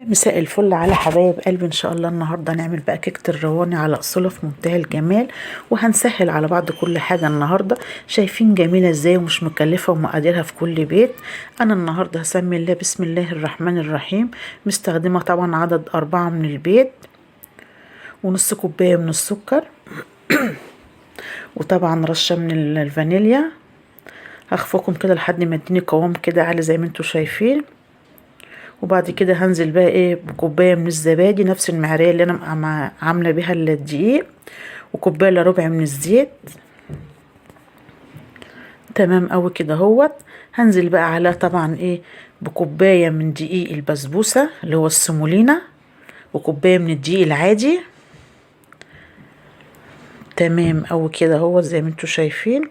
مساء الفل على حبايب قلبي. ان شاء الله النهارده نعمل بقى كيكة الرواني على اصولها في منتهى الجمال، وهنسهل على بعض كل حاجة النهارده. شايفين جميلة ازاي ومش مكلفة ومقاديرها في كل بيت. انا النهارده هسمي الله، بسم الله الرحمن الرحيم. مستخدمة طبعا عدد 4 من البيض ونص كوباية من السكر وطبعا رشه من الفانيليا. هخفقهم كده لحد ما اديني قوام كده عالي زي ما انتم شايفين. وبعد كده هنزل بقى ايه بكوبايه من الزبادي، نفس المعياريه اللي انا عامله بيها الدقيق، وكوبايه الا ربع من الزيت. تمام قوي كده اهوت. هنزل بقى على طبعا ايه بكوبايه من دقيق البسبوسه اللي هو السيمولينا، وكوبايه من الدقيق العادي. تمام قوي كده اهوت زي ما انتم شايفين.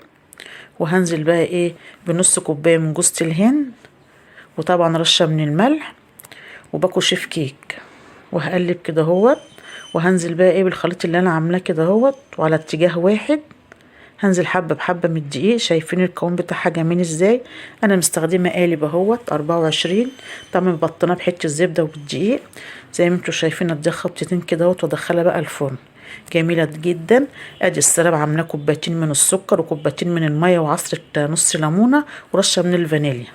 وهنزل بقى ايه بنص كوباية من جوزة الهند، وطبعا رشه من الملح، وباكو شيف كيك، وهقلب كده اهوت. وهنزل بقى ايه بالخليط اللي انا عاملاه كده اهوت، وعلى اتجاه واحد هنزل حبه بحبه من الدقيق. شايفين القوام بتاعها جميل ازاي. انا مستخدمة قالب اهوت 24، طبعا مبطناه بحته الزبدة والدقيق زي ما انتم شايفين. اديها خبطتين كده اهوت وادخلها بقى الفرن. جميلة جدا. ادي السراب عاملاه كوبايتين من السكر وكوبايتين من المية وعصره نص ليمونه ورشه من الفانيليا.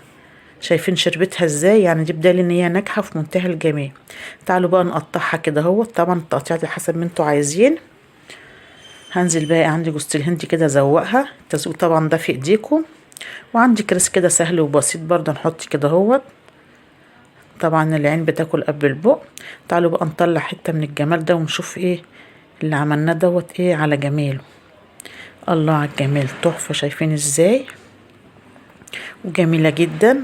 شايفين شربتها ازاي، يعني دي بدليل ان هي ناجحة في منتهى الجمال. تعالوا بقى نقطعها كده اهوت، طبعا التقطيع دي حسب ما انتوا عايزين. هنزل بقى عندي جوزة الهند كده ازوقها، التزويق طبعا ده في ايديكم. وعندي كريس كده سهل وبسيط برده نحط كده اهوت، طبعا العين بتاكل قبل البق. تعالوا بقى نطلع حتة من الجمال ده ونشوف ايه اللي عملناه دوت ايه على جماله. الله على الجمال، تحفة. شايفين ازاي وجميلة جدا.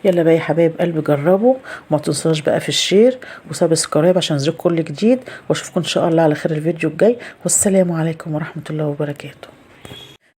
يلا بقى يا حبايب قلبي جربوا، وما تنسوش بقى في ال share و subscribe عشان ينزل كل جديد. واشوفكم ان شاء الله على خير الفيديو الجاي، والسلام عليكم ورحمة الله وبركاته.